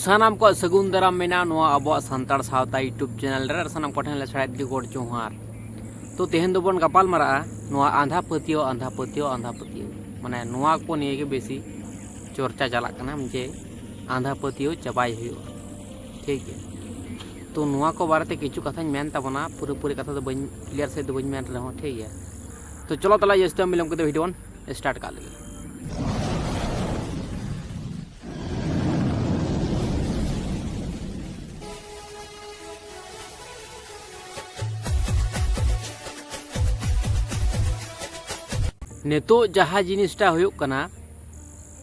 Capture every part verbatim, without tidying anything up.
ᱥᱟᱱᱟᱢ ᱠᱚᱣᱟᱜ ᱥᱟᱹᱜᱩᱱ ᱫᱟᱨᱟᱢ ᱢᱮᱱᱟᱜᱼᱟ ᱱᱚᱣᱟ ᱟᱵᱚᱣᱟᱜ ᱥᱟᱱᱛᱟᱲ ᱥᱟᱶᱛᱟ YouTube ᱪᱮᱱᱮᱞ ᱨᱮ᱾ ᱟᱨ ᱥᱟᱱᱟᱢ ᱠᱚᱴᱷᱮᱱ ᱞᱮ ᱥᱟᱲᱮᱫ ᱜᱮ ᱜᱚᱰ ᱡᱚᱦᱟᱨ᱾ ᱛᱚ ᱛᱮᱦᱮᱧ ᱫᱚᱵᱚᱱ ᱜᱟᱯᱟᱞ ᱢᱟᱨᱟᱜᱼᱟ ᱱᱚᱣᱟ ᱟᱸᱫᱷᱟ ᱯᱟᱹᱛᱭᱟᱹᱣ, ᱟᱸᱫᱷᱟ ᱯᱟᱹᱛᱭᱟᱹᱣ, ᱟᱸᱫᱷᱟ ᱯᱟᱹᱛᱭᱟᱹᱣ, ᱢᱟᱱᱮ ᱱᱚᱣᱟ ᱠᱚ ᱱᱤᱭᱮ ᱜᱮ ᱵᱮᱥᱤ ᱪᱚᱨᱪᱟ ᱪᱟᱞᱟᱜ ᱠᱟᱱᱟ ᱡᱮ ᱟᱸᱫᱷᱟ ᱯᱟᱹᱛᱭᱟᱹᱣ ᱪᱟᱵᱟᱭ ᱦᱩᱭᱩᱜᱼᱟ᱾ ᱴᱷᱤᱠ ᱜᱮᱭᱟ, ᱛᱚ ᱱᱚᱣᱟ ᱠᱚ ᱵᱟᱨᱮᱛᱮ ᱠᱤᱪᱷᱩ ᱠᱟᱛᱷᱟᱧ ᱢᱮᱱ ᱛᱟᱵᱚᱱᱟ, ᱯᱩᱨᱟᱹᱯᱩᱨᱤ ᱠᱟᱛᱷᱟ ᱫᱚ ᱵᱟᱹᱧ ᱠᱞᱤᱭᱟᱨ ᱥᱟᱺᱦᱤᱡ ᱫᱚ ᱵᱟᱹᱧ ᱢᱮᱱ ᱨᱮᱦᱚᱸ ᱴᱷᱤᱠ ᱜᱮᱭᱟ᱾ ᱛᱚ ᱪᱚᱞᱚ ᱛᱟᱦᱚᱞᱮ ᱡᱟᱹᱥᱛᱤ ᱵᱟᱝ ᱵᱤᱞᱚᱢ ᱠᱟᱛᱮ ᱵᱷᱤᱰᱤᱭᱳ ᱵᱚᱱ ᱥᱴᱟᱨᱴ ᱠᱟᱜ ᱞᱮᱜᱮ᱾ ᱱᱤᱛᱚᱜ ᱡᱟᱦᱟᱸ ᱡᱤᱱᱤᱥᱴᱟ ᱦᱩᱭᱩᱜ ᱠᱟᱱᱟ,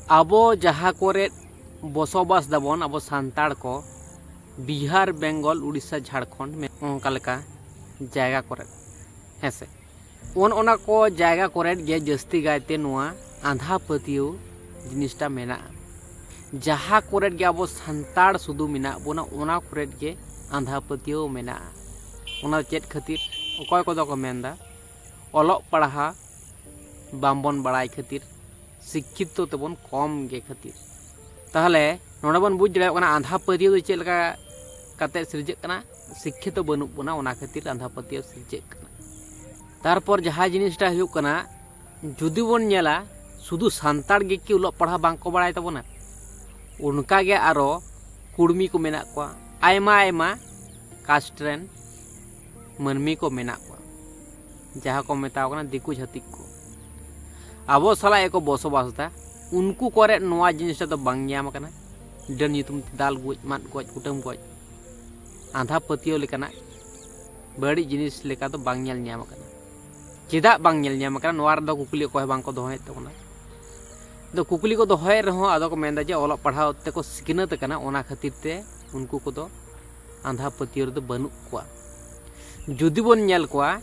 ᱟᱵᱚ ᱡᱟᱦᱟᱸ ᱠᱚᱨᱮ ᱵᱚᱥᱚᱵᱟᱥ ᱫᱟᱵᱚᱱ, ᱟᱵᱚ ᱥᱟᱱᱛᱟᱲ ᱠᱚ, ᱵᱤᱦᱟᱨ, ᱵᱮᱝᱜᱚᱞ, ᱩᱲᱤᱥᱥᱟ, ᱡᱷᱟᱲᱠᱷᱚᱸᱰ, ᱚᱱᱠᱟ ᱞᱮᱠᱟ ᱡᱟᱭᱜᱟ ᱠᱚᱨᱮ, ᱦᱮᱸ ᱥᱮ, ᱚᱱ ᱚᱱᱟ ᱠᱚ ᱡᱟᱭᱜᱟ ᱠᱚᱨᱮ ᱜᱮ ᱡᱟᱹᱥᱛᱤ ᱠᱟᱭᱛᱮ ᱱᱚᱣᱟ ᱟᱸᱫᱷᱟ ᱯᱟᱹᱛᱭᱟᱹᱣ ᱡᱤᱱᱤᱥᱴᱟ ᱢᱮᱱᱟᱜᱼᱟ᱾ ᱡᱟᱦᱟᱸ ᱠᱚᱨᱮ ᱜᱮ ᱟᱵᱚ ᱥᱟᱱᱛᱟᱲ ᱥᱩᱫᱷᱩ ᱢᱮᱱᱟᱜ ᱵᱚᱱᱟ, ᱚᱱᱟ ᱠᱚᱨᱮ ᱜᱮ ᱟᱸᱫᱷᱟ ᱯᱟᱹᱛᱭᱟᱹᱣ ᱢᱮᱱᱟᱜᱼᱟ᱾ ᱚᱱᱟ ᱪᱮᱫ ᱠᱷᱟᱹᱛᱤᱨ? ᱚᱠᱚᱭ ᱠᱚᱫᱚ ᱠᱚ ᱢᱮᱱᱫᱟ ᱚᱞᱚᱜ ᱯᱟᱲᱦᱟᱣ ᱵᱟᱝᱵᱚᱱ ᱵᱟᱲᱟᱭ ᱠᱷᱟᱹᱛᱤᱨ, ᱥᱤᱠᱠᱷᱤᱛᱚ ᱛᱮᱵᱚᱱ ᱠᱚᱢ ᱜᱮ ᱠᱷᱟᱹᱛᱤᱨ᱾ ᱛᱟᱦᱚᱞᱮ ᱱᱚᱰᱮ ᱵᱚᱱ ᱵᱩᱡᱽ ᱫᱟᱲᱮᱭᱟᱜ ᱠᱟᱱᱟ ᱟᱸᱫᱷᱟ ᱯᱟᱹᱛᱭᱟᱹᱣ ᱫᱚ ᱪᱮᱫ ᱞᱮᱠᱟ ᱠᱟᱛᱮ ᱥᱤᱨᱡᱟᱹᱜ ᱠᱟᱱᱟ᱾ ᱥᱤᱠᱠᱷᱤᱛᱚ ᱵᱟᱹᱱᱩᱜ ᱵᱚᱱᱟ, ᱚᱱᱟ ᱠᱷᱟᱹᱛᱤᱨ ᱟᱸᱫᱷᱟ ᱯᱟᱹᱛᱭᱟᱹᱣ ᱥᱤᱨᱡᱟᱹᱜ ᱠᱟᱱᱟ᱾ ᱛᱟᱨᱯᱚᱨ ᱡᱟᱦᱟᱸ ᱡᱤᱱᱤᱥᱴᱟ ᱦᱩᱭᱩᱜ ᱠᱟᱱᱟ, ᱡᱩᱫᱤ ᱵᱚᱱ ᱧᱮᱞᱟ, ᱥᱩᱫᱷᱩ ᱥᱟᱱᱛᱟᱲ ᱜᱮ ᱠᱤ ᱚᱞᱚᱜ ᱯᱟᱲᱦᱟᱣ ᱵᱟᱝ ᱠᱚ ᱵᱟᱲᱟᱭ ᱛᱟᱵᱚᱱᱟ? ᱚᱱᱠᱟ ᱜᱮ ᱟᱨᱚ ᱠᱩᱲᱢᱤ ᱠᱚ ᱢᱮᱱᱟᱜ ᱠᱚᱣᱟ, ᱟᱭᱢᱟ ᱟᱭᱢᱟ ᱠᱟᱥᱴ ᱨᱮᱱ ᱢᱟᱹᱱᱢᱤ ᱠᱚ ᱢᱮᱱᱟᱜ ᱠᱚᱣᱟ, ᱡᱟᱦᱟᱸ ᱠᱚ ᱢᱮᱛᱟᱣ ᱠᱟᱱᱟ ᱫᱤᱠᱩ ᱪᱷᱟᱹᱛᱤᱠ ᱠᱚ᱾ ᱟᱵᱚ ᱥᱟᱞᱟᱜ ᱜᱮᱠᱚ ᱵᱚᱥᱚᱵᱟᱥ ᱮᱫᱟ᱾ ᱩᱱᱠᱩ ᱠᱚᱨᱮ ᱱᱚᱣᱟ ᱡᱤᱱᱤᱥᱴᱟ ᱫᱚ ᱵᱟᱝ ᱧᱟᱢ ᱟᱠᱟᱱᱟ᱾ ᱰᱟᱹᱱ ᱧᱩᱛᱩᱢ ᱛᱮ ᱫᱟᱞ ᱜᱚᱡ, ᱢᱟᱫ ᱜᱚᱡ, ᱠᱩᱴᱟᱹᱢ ᱜᱚᱡ, ᱟᱸᱫᱷᱟ ᱯᱟᱹᱛᱭᱟᱹᱣ ᱞᱮᱠᱟᱱᱟᱜ ᱵᱟᱹᱲᱤᱡ ᱡᱤᱱᱤᱥ ᱞᱮᱠᱟ ᱫᱚ ᱵᱟᱝ ᱧᱮᱞ ᱧᱟᱢ ᱟᱠᱟᱱᱟ᱾ ᱪᱮᱫᱟᱜ ᱵᱟᱝ ᱧᱮᱞ ᱧᱟᱢ ᱟᱠᱟᱱᱟ, ᱱᱚᱣᱟ ᱨᱮᱫᱚ ᱠᱩᱠᱞᱤ ᱚᱠᱚᱭ ᱦᱚᱸ ᱵᱟᱝ ᱠᱚ ᱫᱚᱦᱚᱭᱮᱫ ᱛᱟᱵᱚᱱᱟ᱾ ᱟᱫᱚ ᱠᱩᱠᱞᱤ ᱠᱚ ᱫᱚᱦᱚᱭᱮᱫ ᱨᱮᱦᱚᱸ ᱟᱫᱚ ᱠᱚ ᱢᱮᱱᱫᱟ ᱡᱮ ᱚᱞᱚᱜ ᱯᱟᱲᱦᱟᱣ ᱛᱮᱠᱚ ᱥᱤᱠᱷᱱᱟᱹᱛ ᱟᱠᱟᱱᱟ, ᱚᱱᱟ ᱠᱷᱟᱹᱛᱤᱨ ᱛᱮ ᱩᱱᱠᱩ ᱠᱚᱫᱚ ᱟᱸᱫᱷᱟ ᱯᱟᱹᱛᱭᱟᱹᱣ ᱨᱮᱫᱚ ᱵᱟᱹᱱᱩᱜ ᱠᱚᱣᱟ᱾ ᱡᱩᱫᱤ ᱵᱚᱱ ᱧᱮᱞ ᱠᱚᱣᱟ,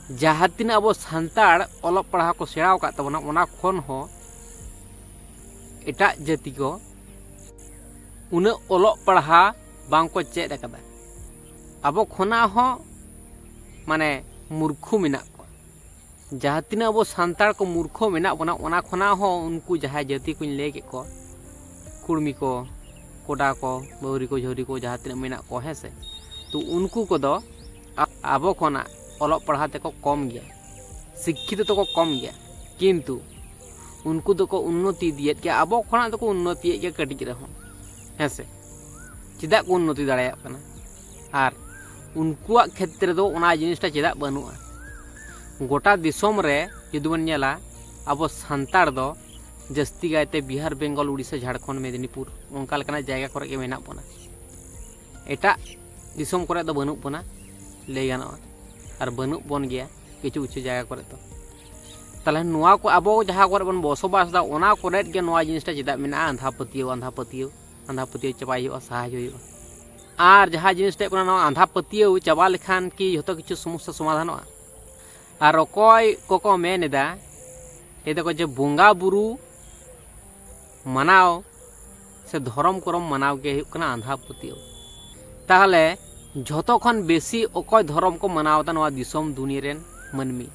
ᱡᱟᱦᱟᱸ ᱛᱤᱱᱟᱹᱜ ᱟᱵᱚ ᱥᱟᱱᱛᱟᱲ ᱚᱞᱚᱜ ᱯᱟᱲᱦᱟᱣ ᱠᱚ ᱥᱮᱬᱟ ᱟᱠᱟᱫ ᱛᱟᱵᱚᱱᱟ, ᱚᱱᱟ ᱠᱷᱚᱱ ᱦᱚᱸ ᱮᱴᱟᱜ ᱡᱟᱹᱛᱤ ᱠᱚ ᱩᱱᱟᱹᱜ ᱚᱞᱚᱜ ᱯᱟᱲᱦᱟᱣ ᱵᱟᱝ ᱠᱚ ᱪᱮᱫ ᱟᱠᱟᱫᱟ᱾ ᱟᱵᱚ ᱠᱷᱚᱱᱟᱜ ᱦᱚᱸ ᱢᱟᱱᱮ ᱢᱩᱨᱠᱷᱩ ᱢᱮᱱᱟᱜ ᱠᱚᱣᱟ᱾ ᱡᱟᱦᱟᱸ ᱛᱤᱱᱟᱹᱜ ᱟᱵᱚ ᱥᱟᱱᱛᱟᱲ ᱠᱚ ᱢᱩᱨᱠᱷᱩ ᱢᱮᱱᱟᱜ ᱵᱚᱱᱟ, ᱚᱱᱟ ᱠᱷᱚᱱᱟᱜ ᱦᱚᱸ ᱩᱱᱠᱩ ᱡᱟᱦᱟᱸᱭ ᱡᱟᱹᱛᱤ ᱠᱚᱧ ᱞᱟᱹᱭ ᱠᱮᱫ ᱠᱚ, ᱠᱩᱲᱢᱤ ᱠᱚ, ᱠᱚᱰᱟ ᱠᱚ, ᱵᱟᱹᱣᱨᱤ ᱠᱚ, ᱡᱷᱟᱹᱣᱨᱤ ᱠᱚ, ᱡᱟᱦᱟᱸ ᱛᱤᱱᱟᱹᱜ ᱢᱮᱱᱟᱜ ᱠᱚ, ᱦᱮᱸ ᱥᱮ, ᱛᱚ ᱩᱱᱠᱩ ᱠᱚᱫᱚ ᱟ- ᱟᱵᱚ ᱠᱷᱚᱱᱟᱜ ᱚᱞᱚᱜ ᱯᱟᱲᱦᱟᱣ ᱛᱮᱠᱚ ᱠᱚᱢ ᱜᱮᱭᱟ, ᱥᱤᱠᱠᱷᱤᱛᱚ ᱛᱮᱠᱚ ᱠᱚᱢ ᱜᱮᱭᱟ, ᱠᱤᱱᱛᱩ ᱩᱱᱠᱩ ᱫᱚᱠᱚ ᱩᱱᱱᱚᱛᱤ ᱤᱫᱤᱭᱮᱫ ᱜᱮᱭᱟ, ᱟᱵᱚ ᱠᱷᱚᱱᱟᱜ ᱫᱚᱠᱚ ᱩᱱᱱᱚᱛᱤᱭᱮᱫ ᱜᱮᱭᱟ ᱠᱟᱹᱴᱤᱡ ᱨᱮᱦᱚᱸ, ᱦᱮᱸ ᱥᱮ᱾ ᱪᱮᱫᱟᱜ ᱠᱚ ᱩᱱᱱᱚᱛᱤ ᱫᱟᱲᱮᱭᱟᱜ ᱠᱟᱱᱟ? ᱟᱨ ᱩᱱᱠᱩᱣᱟᱜ ᱠᱷᱮᱛᱨᱮ ᱫᱚ ᱚᱱᱟ ᱡᱤᱱᱤᱥᱴᱟ ᱪᱮᱫᱟᱜ ᱵᱟᱹᱱᱩᱜᱼᱟ? ᱜᱚᱴᱟ ᱫᱤᱥᱚᱢ ᱨᱮ ᱡᱩᱫᱤ ᱵᱚᱱ ᱧᱮᱞᱟ, ᱟᱵᱚ ᱥᱟᱱᱛᱟᱲ ᱫᱚ ᱡᱟᱹᱥᱛᱤ ᱠᱟᱭᱛᱮ ᱵᱤᱦᱟᱨ, ᱵᱮᱝᱜᱚᱞ, ᱩᱲᱤᱥᱥᱟ, ᱡᱷᱟᱲᱠᱷᱚᱸᱰ, ᱢᱮᱫᱽᱱᱤᱯᱩᱨ, ᱚᱱᱠᱟ ᱞᱮᱠᱟᱱᱟᱜ ᱡᱟᱭᱜᱟ ᱠᱚᱨᱮ ᱜᱮ ᱢᱮᱱᱟᱜ ᱵᱚᱱᱟ᱾ ᱮᱴᱟᱜ ᱫᱤᱥᱚᱢ ᱠᱚᱨᱮ ᱫᱚ ᱵᱟᱹᱱᱩᱜ ᱵᱚᱱᱟ, ᱞᱟᱹᱭ ᱜᱟᱱᱚᱜᱼᱟ, ᱟᱨ ᱵᱟᱹᱱᱩᱜ ᱵᱚᱱ ᱜᱮᱭᱟ ᱠᱤᱪᱷᱩ ᱠᱤᱪᱷᱩ ᱡᱟᱭᱜᱟ ᱠᱚᱨᱮ ᱫᱚ᱾ ᱛᱟᱦᱚᱞᱮ ᱱᱚᱣᱟ ᱠᱚ ᱟᱵᱚ ᱡᱟᱦᱟᱸ ᱠᱚᱨᱮ ᱵᱚᱱ ᱵᱚᱥᱚᱵᱟᱥ ᱮᱫᱟ, ᱚᱱᱟ ᱠᱚᱨᱮ ᱜᱮ ᱱᱚᱣᱟ ᱡᱤᱱᱤᱥᱴᱟ ᱪᱮᱫᱟᱜ ᱢᱮᱱᱟᱜᱼᱟ? ᱟᱸᱫᱷᱟ ᱯᱟᱹᱛᱭᱟᱹᱣ, ᱟᱸᱫᱷᱟ ᱯᱟᱹᱛᱭᱟᱹᱣ, ᱟᱸᱫᱷᱟ ᱯᱟᱹᱛᱭᱟᱹᱣ ᱪᱟᱵᱟᱭ ᱦᱩᱭᱩᱜᱼᱟ, ᱥᱟᱦᱟᱭ ᱦᱩᱭᱩᱜᱼᱟ᱾ ᱟᱨ ᱡᱟᱦᱟᱸ ᱡᱤᱱᱤᱥᱴᱟ ᱦᱩᱭᱩᱜ ᱠᱟᱱᱟ, ᱱᱚᱣᱟ ᱟᱸᱫᱷᱟ ᱯᱟᱹᱛᱭᱟᱹᱣ ᱪᱟᱵᱟ ᱞᱮᱠᱷᱟᱱ ᱠᱤ ᱡᱷᱚᱛᱚ ᱠᱤᱪᱷᱩ ᱥᱚᱢᱚᱥᱥᱟ ᱥᱚᱢᱟᱫᱷᱟᱱᱚᱜᱼᱟ? ᱟᱨ ᱚᱠᱚᱭ ᱠᱚᱠᱚ ᱢᱮᱱ ᱮᱫᱟ, ᱞᱟᱹᱭ ᱫᱟᱠᱚ ᱡᱮ ᱵᱚᱸᱜᱟ ᱵᱩᱨᱩ ᱢᱟᱱᱟᱣ ᱥᱮ ᱫᱷᱚᱨᱚᱢ ᱠᱚᱨᱚᱢ ᱢᱟᱱᱟᱣ ᱜᱮ ᱦᱩᱭᱩᱜ ᱠᱟᱱᱟ ᱟᱸᱫᱷᱟ ᱯᱟᱹᱛᱭᱟᱹᱣ᱾ ᱛᱟᱦᱚᱞᱮ ᱡᱷᱚᱛᱚ ᱠᱷᱚᱱ ᱵᱮᱥᱤ ᱚᱠᱚᱭ ᱫᱷᱚᱨᱚᱢ ᱠᱚ ᱢᱟᱱᱟᱣ ᱮᱫᱟ ᱱᱚᱣᱟ ᱫᱤᱥᱚᱢ ᱫᱩᱱᱤᱭᱟᱹ ᱨᱮᱱ ᱢᱟᱹᱱᱢᱤ?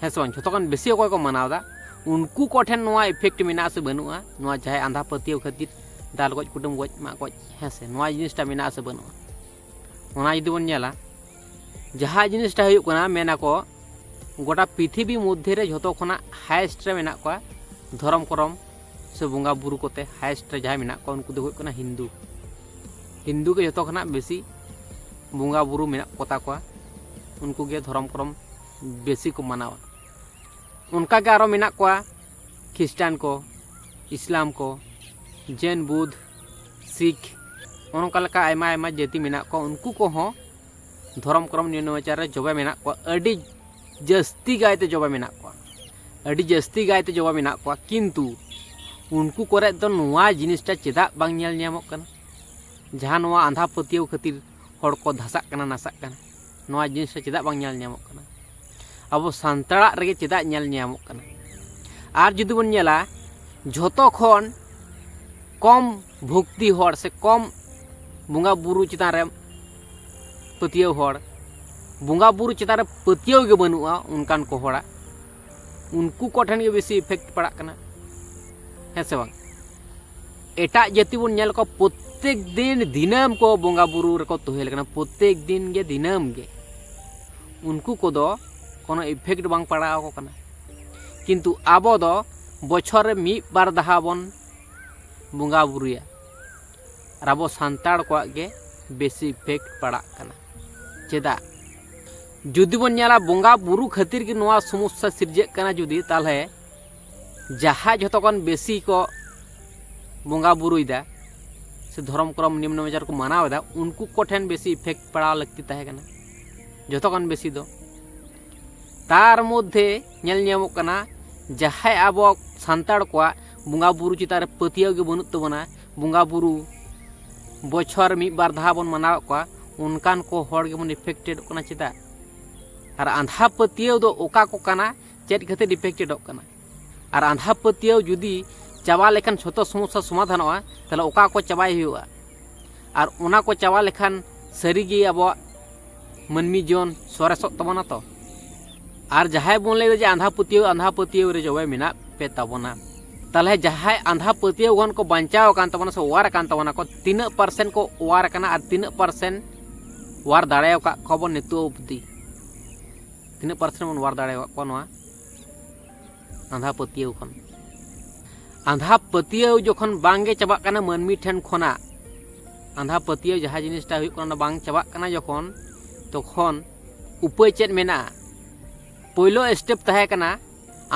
ᱦᱮᱸ ᱥᱮ ᱵᱟᱝ? ᱡᱷᱚᱛᱚ ᱠᱷᱚᱱ ᱵᱮᱥᱤ ᱚᱠᱚᱭ ᱠᱚ ᱢᱟᱱᱟᱣ ᱮᱫᱟ, ᱩᱱᱠᱩ ᱠᱚᱴᱷᱮᱱ ᱱᱚᱣᱟ effect ᱢᱮᱱᱟᱜᱼᱟ ᱥᱮ ᱵᱟᱹᱱᱩᱜᱼᱟ? ᱱᱚᱣᱟ ᱡᱟᱦᱟᱸᱭ ᱟᱸᱫᱷᱟ ᱯᱟᱹᱛᱭᱟᱹᱣ ᱠᱷᱟᱹᱛᱤᱨ ᱫᱟᱞ ᱜᱚᱡ, ᱠᱩᱴᱟᱹᱢ ᱜᱚᱡ, ᱢᱟᱜ ᱜᱚᱡ, ᱦᱮᱸ ᱥᱮ, ᱱᱚᱣᱟ ᱡᱤᱱᱤᱥᱴᱟ ᱢᱮᱱᱟᱜᱼᱟ ᱥᱮ ᱵᱟᱹᱱᱩᱜᱼᱟ? ᱚᱱᱟ ᱡᱩᱫᱤ ᱵᱚᱱ ᱧᱮᱞᱟ, ᱡᱟᱦᱟᱸ ᱡᱤᱱᱤᱥᱴᱟ ᱦᱩᱭᱩᱜ ᱠᱟᱱᱟ, ᱢᱮᱱᱟᱠᱚ ᱜᱚᱴᱟ ᱯᱨᱤᱛᱷᱤᱵᱤ ᱢᱚᱫᱽᱫᱷᱮ ᱨᱮ ᱡᱷᱚᱛᱚ ᱠᱷᱚᱱᱟᱜ highest ᱨᱮ ᱢᱮᱱᱟᱜ ᱠᱚᱣᱟ ᱫᱷᱚᱨᱚᱢ ᱠᱚᱨᱚᱢ ᱥᱮ ᱵᱚᱸᱜᱟ ᱵᱩᱨᱩ ᱠᱚᱛᱮ highest ᱨᱮ ᱡᱟᱦᱟᱸᱭ ᱢᱮᱱᱟᱜ ᱠᱚᱣᱟ, ᱩᱱᱠᱩ ᱫᱚ ᱦᱩᱭᱩᱜ ᱠᱟᱱᱟ ᱦᱤᱱᱫᱩ᱾ ᱦᱤᱱᱫᱩ ᱜᱮ ᱡᱷᱚᱛᱚ ᱠᱷᱚᱱᱟᱜ ᱵᱮᱥᱤ ᱵᱚᱸᱜᱟ ᱵᱩᱨᱩ ᱢᱮᱱᱟᱜ ᱠᱚᱛᱟ ᱠᱚᱣᱟ, ᱩᱱᱠᱩ ᱜᱮ ᱫᱷᱚᱨᱚᱢ ᱠᱚᱨᱚᱢ ᱵᱮᱥᱤ ᱠᱚ ᱢᱟᱱᱟᱣᱟ᱾ ᱚᱱᱠᱟ ᱜᱮ ᱟᱨᱚ ᱢᱮᱱᱟᱜ ᱠᱚᱣᱟ ᱠᱷᱨᱤᱥᱴᱟᱱ ᱠᱚ, ᱤᱥᱞᱟᱢ ᱠᱚ, ᱡᱮᱱ, ᱵᱩᱫᱷ, ᱥᱤᱠᱷ, ᱚᱱᱠᱟ ᱞᱮᱠᱟ ᱟᱭᱢᱟ ᱟᱭᱢᱟ ᱡᱟᱹᱛᱤ ᱢᱮᱱᱟᱜ ᱠᱚᱣᱟ᱾ ᱩᱱᱠᱩ ᱠᱚᱦᱚᱸ ᱫᱷᱚᱨᱚᱢ ᱠᱚᱨᱚᱢ ᱱᱤᱭᱚᱢ ᱱᱮᱢᱟᱪᱟᱨ ᱨᱮ ᱡᱚᱵᱮ ᱢᱮᱱᱟᱜ ᱠᱚᱣᱟ, ᱟᱹᱰᱤ ᱡᱟᱹᱥᱛᱤ ᱠᱟᱭᱛᱮ ᱡᱚᱵᱮ ᱢᱮᱱᱟᱜ ᱠᱚᱣᱟ, ᱟᱹᱰᱤ ᱡᱟᱹᱥᱛᱤ ᱠᱟᱭᱛᱮ ᱡᱚᱵᱮ ᱢᱮᱱᱟᱜ ᱠᱚᱣᱟ᱾ ᱠᱤᱱᱛᱩ ᱩᱱᱠᱩ ᱠᱚᱨᱮ ᱫᱚ ᱱᱚᱣᱟ ᱡᱤᱱᱤᱥᱴᱟ ᱪᱮᱫᱟᱜ ᱵᱟᱝ ᱧᱮᱞ ᱧᱟᱢᱚᱜ ᱠᱟᱱᱟ? ᱡᱟᱦᱟᱸ ᱱᱚᱣᱟ ᱟᱸᱫᱷᱟ ᱯᱟᱹᱛᱭᱟᱹᱣ ᱠᱷᱟᱹᱛᱤᱨ ᱦᱚᱲ ᱠᱚ ᱫᱷᱟᱥᱟᱜ ᱠᱟᱱᱟ, ᱱᱟᱥᱟᱜ ᱠᱟᱱᱟ, ᱱᱚᱣᱟ ᱡᱤᱱᱤᱥᱴᱟ ᱪᱮᱫᱟᱜ ᱵᱟᱝ ᱧᱮᱞ ᱧᱟᱢᱚᱜ ᱠᱟᱱᱟ? ᱟᱵᱚ ᱥᱟᱱᱛᱟᱲᱟᱜ ᱨᱮᱜᱮ ᱪᱮᱫᱟᱜ ᱧᱮᱞ ᱧᱟᱢᱚᱜ ᱠᱟᱱᱟ? ᱟᱨ ᱡᱩᱫᱤ ᱵᱚᱱ ᱧᱮᱞᱟ, ᱡᱷᱚᱛᱚ ᱠᱷᱚᱱ ᱠᱚᱢ ᱵᱷᱚᱠᱛᱤ ᱦᱚᱲ ᱥᱮ ᱠᱚᱢ ᱵᱚᱸᱜᱟ ᱵᱩᱨᱩ ᱪᱮᱛᱟᱱ ᱨᱮ ᱯᱟᱹᱛᱭᱟᱹᱣ ᱦᱚᱲ, ᱵᱚᱸᱜᱟ ᱵᱩᱨᱩ ᱪᱮᱛᱟᱱ ᱨᱮ ᱯᱟᱹᱛᱭᱟᱹᱣ ᱜᱮ ᱵᱟᱹᱱᱩᱜᱼᱟ ᱚᱱᱠᱟᱱ ᱠᱚ ᱦᱚᱲᱟᱜ, ᱩᱱᱠᱩ ᱠᱚᱴᱷᱮᱱ ᱜᱮ ᱵᱮᱥᱤ effect ᱯᱟᱲᱟᱜ ᱠᱟᱱᱟ, ᱦᱮᱸ ᱥᱮ ᱵᱟᱝ? ᱮᱴᱟᱜ ᱡᱟᱹᱛᱤ ᱵᱚᱱ ᱧᱮᱞ ᱠᱚᱣᱟ, ᱯᱨᱚᱛᱮᱠ ᱫᱤᱱ ᱫᱤᱱᱟᱹᱢ ᱠᱚ ᱵᱚᱸᱜᱟ ᱵᱩᱨᱩ ᱨᱮᱠᱚ ᱛᱚᱦᱮᱞ ᱠᱟᱱᱟ, ᱯᱨᱚᱛᱮᱠ ᱫᱤᱱ ᱜᱮ, ᱫᱤᱱᱟᱹᱢ ᱜᱮ᱾ ᱩᱱᱠᱩ ᱠᱚᱫᱚ ᱠᱳᱱᱳ ᱤᱯᱷᱮᱠᱴ ᱵᱟᱝ ᱯᱟᱲᱟᱣ ᱟᱠᱚ ᱠᱟᱱᱟ᱾ ᱠᱤᱱᱛᱩ ᱟᱵᱚ ᱫᱚ ᱵᱚᱪᱷᱚᱨ ᱨᱮ ᱢᱤᱫ ᱵᱟᱨ ᱫᱷᱟᱣ ᱵᱚᱱ ᱵᱚᱸᱜᱟ ᱵᱩᱨᱩᱭᱟ, ᱟᱨ ᱟᱵᱚ ᱥᱟᱱᱛᱟᱲ ᱠᱚᱣᱟᱜ ᱜᱮ ᱵᱮᱥᱤ ᱤᱯᱷᱮᱠᱴ ᱯᱟᱲᱟᱜ ᱠᱟᱱᱟ᱾ ᱪᱮᱫᱟᱜ? ᱡᱩᱫᱤ ᱵᱚᱱ ᱧᱮᱞᱟ, ᱵᱚᱸᱜᱟ ᱵᱩᱨᱩ ᱠᱷᱟᱹᱛᱤᱨ ᱜᱮ ᱱᱚᱣᱟ ᱥᱚᱢᱚᱥᱥᱟ ᱥᱤᱨᱡᱟᱹᱜ ᱠᱟᱱᱟ᱾ ᱡᱩᱫᱤ, ᱛᱟᱦᱚᱞᱮ ᱡᱟᱦᱟᱸᱭ ᱡᱷᱚᱛᱚ ᱠᱷᱚᱱ ᱵᱮᱥᱤ ᱠᱚ ᱵᱚᱸᱜᱟ ᱵᱩᱨᱩᱭᱮᱫᱟ ᱥᱮ ᱫᱷᱚᱨᱚᱢ ᱠᱨᱚᱢ ᱱᱤᱢᱱᱚ ᱵᱟᱪᱟᱨ ᱠᱚ ᱢᱟᱱᱟᱣ ᱮᱫᱟ, ᱩᱱᱠᱩ ᱠᱚᱴᱷᱮᱱ ᱵᱮᱥᱤ ᱤᱯᱷᱮᱠᱴ ᱯᱟᱲᱟᱣ ᱞᱟᱹᱠᱛᱤ ᱛᱟᱦᱮᱸ ᱠᱟᱱᱟ ᱡᱷᱚᱛᱚ ᱠᱷᱚᱱ ᱵᱮᱥᱤ ᱫᱚ᱾ ᱛᱟᱨ ᱢᱚᱫᱽᱫᱷᱮ ᱧᱮᱞ ᱧᱟᱢᱚᱜ ᱠᱟᱱᱟ, ᱡᱟᱦᱟᱸᱭ ᱟᱵᱚ ᱥᱟᱱᱛᱟᱲ ᱠᱚᱣᱟᱜ ᱵᱚᱸᱜᱟ ᱵᱩᱨᱩ ᱪᱮᱛᱟᱱ ᱨᱮ ᱯᱟᱹᱛᱭᱟᱹᱣ ᱜᱮ ᱵᱟᱹᱱᱩᱜ ᱛᱟᱵᱚᱱᱟ, ᱵᱚᱸᱜᱟ ᱵᱩᱨᱩ ᱵᱚᱪᱷᱚᱨ ᱢᱤᱫ ᱵᱟᱨ ᱫᱷᱟᱣ ᱵᱚᱱ ᱢᱟᱱᱟᱣᱮᱫ ᱠᱚᱣᱟ, ᱚᱱᱠᱟᱱ ᱠᱚ ᱦᱚᱲ ᱜᱮᱵᱚᱱ ᱤᱯᱷᱮᱠᱴᱮᱰᱚᱜ ᱠᱟᱱᱟ᱾ ᱪᱮᱫᱟᱜ? ᱟᱨ ᱟᱸᱫᱷᱟ ᱯᱟᱹᱛᱭᱟᱹᱣ ᱫᱚ ᱚᱠᱟ ᱠᱚ ᱠᱟᱱᱟ, ᱪᱮᱫ ᱠᱷᱟᱹᱛᱤᱨ ᱤᱯᱷᱮᱠᱴᱮᱰᱚᱜ ᱠᱟᱱᱟ? ᱟᱨ ᱟᱸᱫᱷᱟ ᱯᱟᱹᱛᱭᱟᱹᱣ ᱡᱩᱫᱤ ᱪᱟᱵᱟ ᱞᱮᱠᱷᱟᱱ ᱡᱷᱚᱛᱚ ᱥᱚᱢᱚᱥᱥᱟ ᱥᱚᱢᱟᱫᱷᱟᱱᱚᱜᱼᱟ, ᱛᱟᱦᱚᱞᱮ ᱚᱠᱟ ᱠᱚ ᱪᱟᱵᱟᱭ ᱦᱩᱭᱩᱜᱼᱟ? ᱟᱨ ᱚᱱᱟ ᱠᱚ ᱪᱟᱵᱟ ᱞᱮᱠᱷᱟᱱ ᱥᱟᱹᱨᱤᱜᱮ ᱟᱵᱚᱣᱟᱜ ᱢᱟᱹᱱᱢᱤ ᱡᱤᱭᱚᱱ ᱥᱚᱨᱮᱥᱚᱜ ᱛᱟᱵᱚᱱᱟ ᱛᱚ? ᱟᱨ ᱡᱟᱦᱟᱸᱭ ᱵᱚᱱ ᱞᱟᱹᱭᱫᱟ ᱡᱮ ᱟᱸᱫᱷᱟ ᱯᱟᱹᱛᱭᱟᱹᱣ, ᱟᱸᱫᱷᱟ ᱯᱟᱹᱛᱭᱟᱹᱣ ᱨᱮ ᱡᱚᱵᱮ ᱢᱮᱱᱟᱜ ᱯᱮ ᱛᱟᱵᱚᱱᱟ, ᱛᱟᱦᱚᱞᱮ ᱡᱟᱦᱟᱸᱭ ᱟᱸᱫᱷᱟ ᱯᱟᱹᱛᱭᱟᱹᱣ ᱠᱷᱚᱱ ᱠᱚ ᱵᱟᱧᱪᱟᱣ ᱟᱠᱟᱱ ᱛᱟᱵᱚᱱᱟ ᱥᱮ ᱚᱣᱟᱨ ᱟᱠᱟᱱ ᱛᱟᱵᱚᱱᱟ ᱠᱚ, ᱛᱤᱱᱟᱹᱜ ᱯᱟᱨᱥᱮᱱᱴ ᱠᱚ ᱚᱣᱟᱨ ᱟᱠᱟᱱᱟ ᱟᱨ ᱛᱤᱱᱟᱹᱜ ᱯᱟᱨᱥᱮᱱᱴ ᱚᱣᱟᱨ ᱫᱟᱲᱮ ᱟᱠᱟᱫ ᱠᱚᱣᱟ ᱵᱚᱱ ᱱᱤᱛᱚᱜ ᱚᱵᱫᱤ? ᱛᱤᱱᱟᱹᱜ ᱯᱟᱨᱥᱮᱱᱴ ᱵᱚᱱ ᱚᱣᱟᱨ ᱫᱟᱲᱮ ᱟᱠᱟᱫ ᱠᱚᱣᱟ ᱱᱚᱣᱟ ᱟᱸᱫᱷᱟ ᱯᱟᱹᱛᱭᱟᱹᱣ ᱠᱷᱚᱱ? ᱟᱸᱫᱷᱟ ᱯᱟᱹᱛᱭᱟᱹᱣ ᱡᱚᱠᱷᱚᱱ ᱵᱟᱝ ᱜᱮ ᱪᱟᱵᱟᱜ ᱠᱟᱱᱟ ᱢᱟᱹᱱᱢᱤ ᱴᱷᱮᱱ ᱠᱷᱚᱱᱟᱜ, ᱟᱸᱫᱷᱟ ᱯᱟᱹᱛᱭᱟᱹᱣ ᱡᱟᱦᱟᱸ ᱡᱤᱱᱤᱥᱴᱟ ᱦᱩᱭᱩᱜ ᱠᱟᱱᱟ, ᱚᱱᱟ ᱵᱟᱝ ᱪᱟᱵᱟᱜ ᱠᱟᱱᱟ ᱡᱚᱠᱷᱚᱱ, ᱛᱚᱠᱷᱚᱱ ᱩᱯᱟᱹᱭ ᱪᱮᱫ ᱢᱮᱱᱟᱜᱼᱟ? ᱯᱳᱭᱞᱳ ᱥᱴᱮᱯ ᱛᱟᱦᱮᱸ ᱠᱟᱱᱟ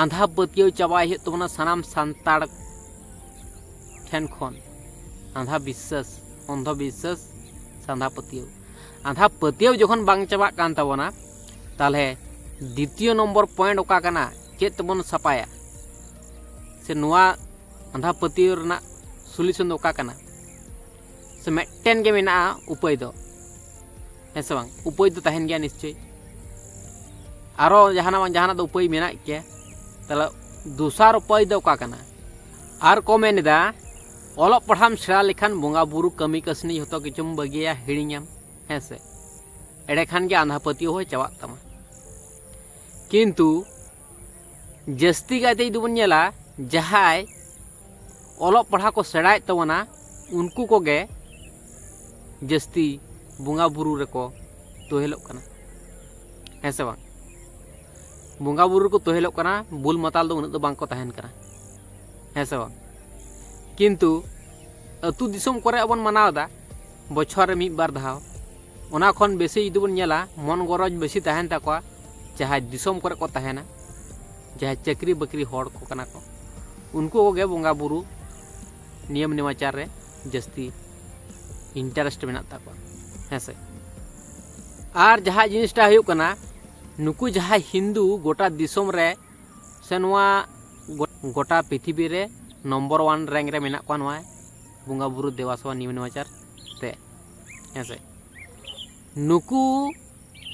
ᱟᱸᱫᱷᱟ ᱯᱟᱹᱛᱭᱟᱹᱣ ᱪᱟᱵᱟᱭ ᱦᱩᱭᱩᱜ ᱛᱟᱵᱚᱱᱟ ᱥᱟᱱᱟᱢ ᱥᱟᱱᱛᱟᱲ ᱴᱷᱮᱱ ᱠᱷᱚᱱ᱾ ᱟᱸᱫᱷᱟ ᱵᱤᱥᱥᱟᱹᱥ, ᱚᱱᱫᱷᱚ ᱵᱤᱥᱥᱟᱹᱥ ᱥᱮ ᱟᱸᱫᱷᱟ ᱯᱟᱹᱛᱭᱟᱹᱣ, ᱟᱸᱫᱷᱟ ᱯᱟᱹᱛᱭᱟᱹᱣ ᱡᱚᱠᱷᱚᱱ ᱵᱟᱝ ᱪᱟᱵᱟᱜ ᱠᱟᱱ ᱛᱟᱵᱚᱱᱟ, ᱛᱟᱦᱚᱞᱮ ᱫᱤᱛᱤᱭᱚ ᱱᱚᱢᱵᱚᱨ ᱯᱚᱭᱮᱱᱴ ᱚᱠᱟ ᱠᱟᱱᱟ? ᱪᱮᱫ ᱛᱮᱵᱚᱱ ᱥᱟᱯᱷᱟᱭᱟ? ᱥᱮ ᱱᱚᱣᱟ ᱟᱸᱫᱷᱟ ᱯᱟᱹᱛᱭᱟᱹᱣ ᱨᱮᱱᱟᱜ ᱥᱚᱞᱩᱥᱚᱱ ᱫᱚ ᱚᱠᱟ ᱠᱟᱱᱟ? ᱥᱮ ᱢᱤᱫᱴᱮᱱ ᱜᱮ ᱢᱮᱱᱟᱜᱼᱟ ᱩᱯᱟᱹᱭ ᱫᱚ? ᱦᱮᱸ ᱥᱮ ᱵᱟᱝ? ᱩᱯᱟᱹᱭ ᱫᱚ ᱛᱟᱦᱮᱱ ᱜᱮᱭᱟ ᱱᱤᱥᱪᱳᱭ, ᱟᱨᱚ ᱡᱟᱦᱟᱱᱟᱜ ᱵᱟᱝ ᱡᱟᱦᱟᱱᱟᱜ ᱫᱚ ᱩᱯᱟᱹᱭ ᱢᱮᱱᱟᱜ ᱜᱮᱭᱟ᱾ ᱛᱟᱦᱚᱞᱮ ᱫᱚᱥᱟᱨ ᱩᱯᱟᱹᱭ ᱫᱚ ᱚᱠᱟ ᱠᱟᱱᱟ? ᱟᱨ ᱠᱚ ᱢᱮᱱ ᱮᱫᱟ, ᱚᱞᱚᱜ ᱯᱟᱲᱦᱟᱜ ᱮᱢ ᱥᱮᱬᱟ ᱞᱮᱠᱷᱟᱱ ᱵᱚᱸᱜᱟ ᱵᱩᱨᱩ ᱠᱟᱹᱢᱤ ᱠᱟᱹᱥᱱᱤ ᱡᱷᱚᱛᱚ ᱠᱤᱪᱷᱩᱢ ᱵᱟᱹᱜᱤᱭᱟ, ᱦᱤᱲᱤᱧᱟᱢ, ᱦᱮᱸ ᱥᱮ? ᱮᱸᱰᱮ ᱠᱷᱟᱱ ᱜᱮ ᱟᱸᱫᱷᱟ ᱯᱟᱹᱛᱭᱟᱹᱣ ᱦᱚᱸ ᱪᱟᱵᱟᱜ ᱛᱟᱢᱟ᱾ ᱠᱤᱱᱛᱩ ᱡᱟᱹᱥᱛᱤ ᱠᱟᱭᱛᱮ ᱡᱩᱫᱤ ᱵᱚᱱ ᱧᱮᱞᱟ, ᱡᱟᱦᱟᱸᱭ ᱚᱞᱚᱜ ᱯᱟᱲᱦᱟᱣ ᱠᱚ ᱥᱮᱬᱟᱭᱮᱫ ᱛᱟᱵᱚᱱᱟ, ᱩᱱᱠᱩ ᱠᱚᱜᱮ ᱡᱟᱹᱥᱛᱤ ᱵᱚᱸᱜᱟ ᱵᱩᱨᱩ ᱨᱮᱠᱚ ᱛᱚᱦᱮᱞᱚᱜ ᱠᱟᱱᱟ, ᱦᱮᱸ ᱥᱮ ᱵᱟᱝ? ᱵᱚᱸᱜᱟ ᱵᱩᱨᱩ ᱨᱮᱠᱚ ᱛᱚᱦᱮᱞᱚᱜ ᱠᱟᱱᱟ, ᱵᱩᱞ ᱢᱟᱛᱟᱞ ᱫᱚ ᱩᱱᱟᱹᱜ ᱫᱚ ᱵᱟᱝ ᱠᱚ ᱛᱟᱦᱮᱱ ᱠᱟᱱᱟ, ᱦᱮᱸ ᱥᱮ ᱵᱟᱝ? ᱠᱤᱱᱛᱩ ᱟᱹᱛᱩ ᱫᱤᱥᱚᱢ ᱠᱚᱨᱮ ᱵᱚᱱ ᱢᱟᱱᱟᱣ ᱮᱫᱟ ᱵᱚᱪᱷᱚᱨ ᱨᱮ ᱢᱤᱫ ᱵᱟᱨ ᱫᱷᱟᱣ, ᱚᱱᱟ ᱠᱷᱚᱱ ᱵᱮᱥᱤ ᱡᱩᱫᱤ ᱵᱚᱱ ᱧᱮᱞᱟ, ᱢᱚᱱ ᱜᱚᱨᱚᱡᱽ ᱵᱮᱥᱤ ᱛᱟᱦᱮᱱ ᱛᱟᱠᱚᱣᱟ ᱡᱟᱦᱟᱸᱭ ᱫᱤᱥᱚᱢ ᱠᱚᱨᱮ ᱠᱚ ᱛᱟᱦᱮᱱᱟ, ᱡᱟᱦᱟᱸᱭ ᱪᱟᱹᱠᱨᱤ ᱵᱟᱹᱠᱨᱤ ᱦᱚᱲ ᱠᱚ ᱠᱟᱱᱟ ᱠᱚ, ᱩᱱᱠᱩ ᱠᱚᱜᱮ ᱵᱚᱸᱜᱟ ᱵᱩᱨᱩ ᱱᱤᱭᱚᱢ ᱱᱮᱢᱟᱪᱟᱨ ᱨᱮ ᱡᱟᱹᱥᱛᱤ ᱤᱱᱴᱟᱨᱮᱥᱴ ᱢᱮᱱᱟᱜ ᱛᱟᱠᱚᱣᱟ, ᱦᱮᱸ ᱥᱮ? ᱟᱨ ᱡᱟᱦᱟᱸ ᱡᱤᱱᱤᱥᱴᱟ ᱦᱩᱭᱩᱜ ᱠᱟᱱᱟ, ᱱᱩᱠᱩ ᱡᱟᱦᱟᱸᱭ ᱦᱤᱱᱫᱩ ᱜᱚᱴᱟ ᱫᱤᱥᱚᱢ ᱨᱮ ᱥᱮ ᱱᱚᱣᱟ ᱜᱚ- ᱜᱚᱴᱟ ᱯᱨᱤᱛᱷᱤᱵᱤ ᱨᱮ ᱱᱚᱢᱵᱚᱨ ᱳᱣᱟᱱ ᱨᱮᱝᱠ ᱨᱮ ᱢᱮᱱᱟᱜ ᱠᱚᱣᱟ ᱱᱚᱣᱟ ᱵᱚᱸᱜᱟ ᱵᱩᱨᱩ ᱫᱮᱵᱟ ᱥᱮᱵᱟ ᱱᱤᱭᱚᱢ ᱱᱮᱢᱟᱪᱟᱨ ᱛᱮ, ᱦᱮᱸ ᱥᱮ? ᱱᱩᱠᱩ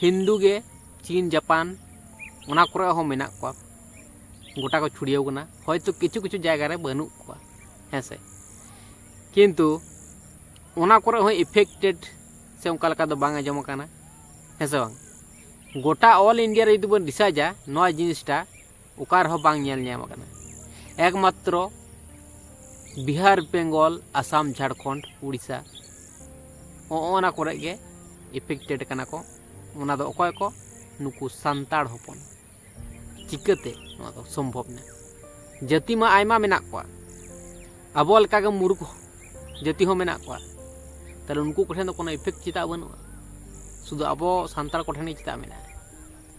ᱦᱤᱱᱫᱩ ᱜᱮ ᱪᱤᱱ, ᱡᱟᱯᱟᱱ, ᱚᱱᱟ ᱠᱚᱨᱮ ᱦᱚᱸ ᱢᱮᱱᱟᱜ ᱠᱚᱣᱟ, ᱜᱚᱴᱟ ᱠᱚ ᱪᱷᱩᱲᱭᱟᱹᱣ ᱠᱟᱱᱟ᱾ ᱦᱚᱭᱛᱳ ᱠᱤᱪᱷᱩ ᱠᱤᱪᱷᱩ ᱡᱟᱭᱜᱟ ᱨᱮ ᱵᱟᱹᱱᱩᱜ ᱠᱚᱣᱟ, ᱦᱮᱸ ᱥᱮ? ᱠᱤᱱᱛᱩ ᱚᱱᱟ ᱠᱚᱨᱮ ᱦᱚᱸ ᱮᱯᱷᱮᱠᱴᱮᱰ ᱥᱮ ᱚᱱᱠᱟ ᱞᱮᱠᱟ ᱫᱚ ᱵᱟᱝ ᱟᱸᱡᱚᱢ ᱟᱠᱟᱱᱟ, ᱦᱮᱸ ᱥᱮ ᱵᱟᱝ? ᱜᱚᱴᱟ ᱚᱞ ᱤᱱᱰᱤᱭᱟ ᱨᱮ ᱡᱩᱫᱤ ᱵᱚᱱ ᱨᱤᱥᱟᱨᱪᱟ, ᱱᱚᱣᱟ ᱡᱤᱱᱤᱥᱴᱟ ᱚᱠᱟ ᱨᱮᱦᱚᱸ ᱵᱟᱝ ᱧᱮᱞ ᱧᱟᱢ ᱟᱠᱟᱱᱟ᱾ ᱮᱠᱢᱟᱛᱨᱚ ᱵᱤᱦᱟᱨ, ᱵᱮᱝᱜᱚᱞ, ᱟᱥᱟᱢ, ᱡᱷᱟᱲᱠᱷᱚᱸᱰ, ᱩᱲᱤᱥᱥᱟ, ᱚᱱᱟ ᱠᱚᱨᱮ ᱜᱮ ᱮᱯᱷᱮᱠᱴᱮᱰ ᱠᱟᱱᱟ ᱠᱚ᱾ ᱚᱱᱟ ᱫᱚ ᱚᱠᱚᱭ ᱠᱚ? ᱱᱩᱠᱩ ᱥᱟᱱᱛᱟᱲ ᱦᱚᱯᱚᱱ᱾ ᱪᱤᱠᱟᱹᱛᱮ ᱱᱚᱣᱟ ᱫᱚ ᱥᱚᱢᱵᱷᱚᱵ ᱮᱱᱟ? ᱡᱟᱹᱛᱤ ᱢᱟ ᱟᱭᱢᱟ ᱢᱮᱱᱟᱜ ᱠᱚᱣᱟ, ᱟᱵᱚ ᱞᱮᱠᱟᱜᱮ ᱢᱩᱨᱩᱠ ᱡᱟᱹᱛᱤ ᱦᱚᱸ ᱢᱮᱱᱟᱜ ᱠᱚᱣᱟ᱾ ᱛᱟᱦᱞᱮ ᱩᱱᱠᱩ ᱠᱚᱴᱷᱮᱱ ᱫᱚ ᱠᱳᱱᱳ ᱤᱯᱷᱮᱠᱴ ᱪᱮᱫᱟᱜ ᱵᱟᱹᱱᱩᱜᱼᱟ? ᱥᱩᱫᱷᱩ ᱟᱵᱚ ᱥᱟᱱᱛᱟᱲ ᱠᱚᱴᱷᱮᱱ ᱜᱮ ᱪᱮᱫᱟᱜ ᱢᱮᱱᱟᱜᱼᱟ?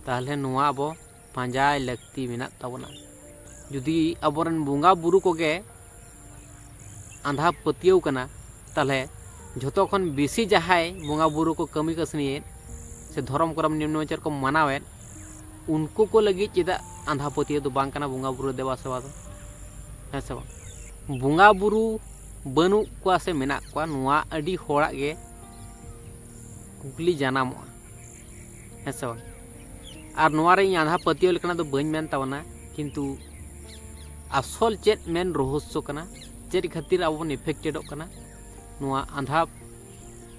ᱛᱟᱦᱞᱮ ᱱᱚᱣᱟ ᱟᱵᱚ ᱯᱟᱸᱡᱟᱭ ᱞᱟᱹᱠᱛᱤ ᱢᱮᱱᱟᱜ ᱛᱟᱵᱚᱱᱟ᱾ ᱡᱩᱫᱤ ᱟᱵᱚᱨᱮᱱ ᱵᱚᱸᱜᱟ ᱵᱩᱨᱩ ᱠᱚᱜᱮ ᱟᱸᱫᱷᱟ ᱯᱟᱹᱛᱭᱟᱹᱣ ᱠᱟᱱᱟ, ᱛᱟᱦᱞᱮ ᱡᱷᱚᱛᱚ ᱠᱷᱚᱱ ᱵᱮᱥᱤ ᱡᱟᱦᱟᱸᱭ ᱵᱚᱸᱜᱟ ᱵᱩᱨᱩ ᱠᱚ ᱠᱟᱹᱢᱤ ᱠᱟᱹᱥᱱᱤᱭᱮᱫ ᱥᱮ ᱫᱷᱚᱨᱚᱢ ᱠᱚᱨᱚᱢ ᱱᱤᱭᱚᱢ ᱱᱮᱢᱟᱪᱟᱨ ᱠᱚ ᱢᱟᱱᱟᱣᱮᱫ, ᱩᱱᱠᱩ ᱠᱚ ᱞᱟᱹᱜᱤᱫ ᱪᱮᱫᱟᱜ ᱟᱸᱫᱷᱟ ᱯᱟᱹᱛᱭᱟᱹᱣ ᱫᱚ ᱵᱟᱝ ᱠᱟᱱᱟ ᱵᱚᱸᱜᱟ ᱵᱩᱨᱩ ᱫᱮᱵᱟ ᱥᱮᱵᱟ ᱫᱚ? ᱦᱮᱸ ᱥᱮ ᱵᱟᱝ? ᱵᱚᱸᱜᱟ ᱵᱩᱨᱩ ᱵᱟᱹᱱᱩᱜ ᱠᱚᱣᱟ ᱥᱮ ᱢᱮᱱᱟᱜ ᱠᱚᱣᱟ, ᱱᱚᱣᱟ ᱟᱹᱰᱤ ᱦᱚᱲᱟᱜ ᱜᱮ ᱠᱩᱠᱞᱤ ᱡᱟᱱᱟᱢᱚᱜᱼᱟ, ᱦᱮᱸ ᱥᱮ ᱵᱟᱝ? ᱟᱨ ᱱᱚᱣᱟ ᱨᱮ ᱤᱧ ᱟᱸᱫᱷᱟ ᱯᱟᱹᱛᱭᱟᱹᱣ ᱞᱮᱠᱟᱱᱟᱜ ᱫᱚ ᱵᱟᱹᱧ ᱢᱮᱱ ᱛᱟᱵᱚᱱᱟ, ᱠᱤᱱᱛᱩ ᱟᱥᱚᱞ ᱪᱮᱫ ᱢᱮᱱ ᱨᱚᱦᱚᱥᱥᱚ ᱠᱟᱱᱟ, ᱪᱮᱫ ᱠᱷᱟᱹᱛᱤᱨ ᱟᱵᱚ ᱵᱚᱱ ᱮᱯᱷᱮᱠᱴᱮᱰᱚᱜ ᱠᱟᱱᱟ ᱱᱚᱣᱟ ᱟᱸᱫᱷᱟ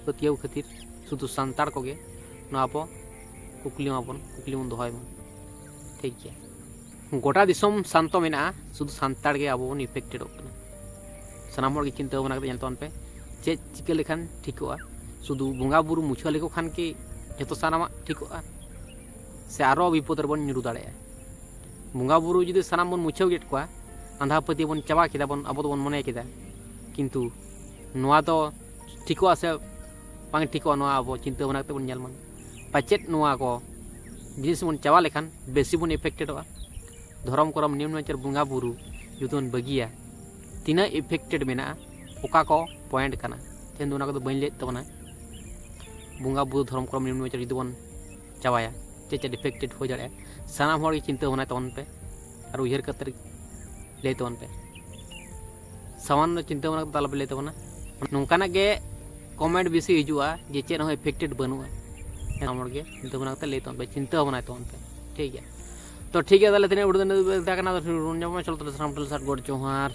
ᱯᱟᱹᱛᱭᱟᱹᱣ ᱠᱷᱟᱹᱛᱤᱨ? ᱥᱩᱫᱷᱩ ᱥᱟᱱᱛᱟᱲ ᱠᱚᱜᱮ ᱱᱚᱣᱟ ᱟᱵᱚ ᱠᱩᱠᱞᱤ ᱢᱟᱵᱚᱱ, ᱠᱩᱠᱞᱤ ᱵᱚᱱ ᱫᱚᱦᱚᱭ ᱢᱟ᱾ ᱴᱷᱤᱠ ᱜᱮᱭᱟ, ᱜᱚᱴᱟ ᱫᱤᱥᱚᱢ ᱥᱟᱱᱛᱚ ᱢᱮᱱᱟᱜᱼᱟ, ᱥᱩᱫᱷᱩ ᱥᱟᱱᱛᱟᱲ ᱜᱮ ᱟᱵᱚ ᱵᱚᱱ ᱮᱯᱷᱮᱠᱴᱮᱰᱚᱜ ᱠᱟᱱᱟ᱾ ᱥᱟᱱᱟᱢ ᱦᱚᱲ ᱜᱮ ᱪᱤᱱᱛᱟᱹ ᱵᱷᱟᱵᱽᱱᱟ ᱠᱟᱛᱮ ᱧᱮᱞ ᱛᱟᱵᱚᱱ ᱯᱮ, ᱪᱮᱫ ᱪᱤᱠᱟᱹ ᱞᱮᱠᱷᱟᱱ ᱴᱷᱤᱠᱚᱜᱼᱟ᱾ ᱥᱩᱫᱷᱩ ᱵᱚᱸᱜᱟ ᱵᱩᱨᱩ ᱢᱩᱪᱷᱟᱹᱣ ᱞᱮᱠᱚ ᱠᱷᱟᱱ ᱠᱤ ᱡᱚᱛᱚ ᱥᱟᱱᱟᱢᱟᱜ ᱴᱷᱤᱠᱚᱜᱼᱟ? ᱥᱮ ᱟᱨᱚ ᱵᱤᱯᱚᱫ ᱨᱮᱵᱚᱱ ᱧᱩᱨᱩ ᱫᱟᱲᱮᱭᱟᱜᱼᱟ? ᱵᱚᱸᱜᱟ ᱵᱩᱨᱩ ᱡᱩᱫᱤ ᱥᱟᱱᱟᱢ ᱵᱚᱱ ᱢᱩᱪᱷᱟᱹᱣ ᱠᱮᱫ ᱠᱚᱣᱟ, ᱟᱸᱫᱷᱟ ᱯᱟᱹᱛᱭᱟᱹᱣ ᱵᱚᱱ ᱪᱟᱵᱟ ᱠᱮᱫᱟ ᱵᱚᱱ, ᱟᱵᱚ ᱫᱚᱵᱚᱱ ᱢᱚᱱᱮ ᱠᱮᱫᱟ, ᱠᱤᱱᱛᱩ ᱱᱚᱣᱟ ᱫᱚ ᱴᱷᱤᱠᱚᱜᱼᱟ ᱥᱮ ᱵᱟᱝ ᱴᱷᱤᱠᱚᱜᱼᱟ, ᱱᱚᱣᱟ ᱟᱵᱚ ᱪᱤᱱᱛᱟᱹ ᱵᱷᱟᱵᱽᱱᱟ ᱠᱟᱛᱮ ᱵᱚᱱ ᱧᱮᱞ ᱢᱟ᱾ ᱯᱟᱪᱮᱫ ᱱᱚᱣᱟ ᱠᱚ ᱡᱤᱱᱤᱥ ᱵᱚᱱ ᱪᱟᱵᱟ ᱞᱮᱠᱷᱟᱱ ᱵᱮᱥᱤ ᱵᱚᱱ ᱮᱯᱷᱮᱠᱴᱮᱰᱚᱜᱼᱟ᱾ ᱫᱷᱚᱨᱚᱢ ᱠᱚᱨᱚᱢ ᱱᱤᱭᱚᱢ ᱱᱮᱢᱟᱪᱟᱨ ᱵᱚᱸᱜᱟ ᱵᱩᱨᱩ ᱡᱩᱫᱤ ᱵᱚᱱ ᱵᱟᱹᱜᱤᱭᱟ, ᱛᱤᱱᱟᱹᱜ ᱮᱯᱷᱮᱠᱴᱮᱰ ᱢᱮᱱᱟᱜᱼᱟ, ᱚᱠᱟ ᱠᱚ ᱯᱚᱭᱮᱱᱴ ᱠᱟᱱᱟ, ᱛᱮᱦᱮᱧ ᱫᱚ ᱚᱱᱟ ᱠᱚᱫᱚ ᱵᱟᱹᱧ ᱞᱟᱹᱭᱮᱫ ᱛᱟᱵᱚᱱᱟ᱾ ᱵᱚᱸᱜᱟ ᱵᱩᱨᱩ ᱫᱷᱚᱨᱚᱢ ᱠᱚᱨᱚᱢ ᱱᱤᱭᱚᱢ ᱱᱮᱢᱟᱪᱟᱨ ᱡᱩᱫᱤ ᱵᱚᱱ ᱪᱟᱵᱟᱭᱟ, ᱪᱮᱫ ᱪᱮᱫ ᱮᱯᱷᱮᱠᱴᱮᱰ ᱦᱩᱭ ᱫᱟᱲᱮᱭᱟᱜᱼᱟ, ᱥᱟᱱᱟᱢ ᱦᱚᱲ ᱜᱮ ᱪᱤᱱᱛᱟᱹ ᱵᱷᱟᱵᱽᱱᱟᱭ ᱛᱟᱵᱚᱱ ᱯᱮ ᱟᱨ ᱩᱭᱦᱟᱹᱨ ᱠᱟᱛᱮ ᱞᱟᱹᱭ ᱛᱟᱵᱚᱱ ᱯᱮ᱾ ᱥᱟᱢᱟᱱᱱᱚ ᱪᱤᱱᱛᱟᱹ ᱵᱷᱟᱵᱽᱱᱟ ᱠᱟᱛᱮ ᱟᱞᱚᱯᱮ ᱞᱟᱹᱭ ᱛᱟᱵᱚᱱᱟ᱾ ᱱᱚᱝᱠᱟᱱᱟᱜ ᱜᱮ ᱠᱚᱢᱮᱱᱴ ᱵᱮᱥᱤ ᱦᱤᱡᱩᱜᱼᱟ ᱡᱮ ᱪᱮᱫ ᱦᱚᱸ ᱮᱯᱷᱮᱠᱴᱮᱰ ᱵᱟᱹᱱᱩᱜᱼᱟ᱾ ᱥᱟᱱᱟᱢ ᱦᱚᱲ ᱜᱮ ᱪᱤᱱᱛᱟᱹ ᱵᱷᱟᱵᱽᱱᱟ ᱠᱟᱛᱮ ᱞᱟᱹᱭ ᱛᱟᱵᱚᱱ ᱯᱮ, ᱪᱤᱱᱛᱟᱹ ᱵᱷᱟᱵᱽᱱᱟᱭ ᱛᱟᱵᱚᱱ ᱯᱮ᱾ ᱴᱷᱤᱠ ᱜᱮᱭᱟ, ᱛᱚ ᱴᱷᱤᱠ ᱜᱮᱭᱟ, ᱛᱟᱦᱚᱞᱮ ᱛᱤᱱᱟᱹᱜ ᱩᱰᱟᱹᱝ ᱫᱚ ᱠᱟᱱᱟ, ᱧᱟᱯᱟᱢᱟ, ᱪᱚᱞᱚ ᱛᱟᱦᱚᱞᱮ ᱥᱟᱱᱟᱢ ᱴᱷᱮᱱ ᱥᱟᱴ ᱜᱚᱰ ᱡᱚᱦᱟᱨ᱾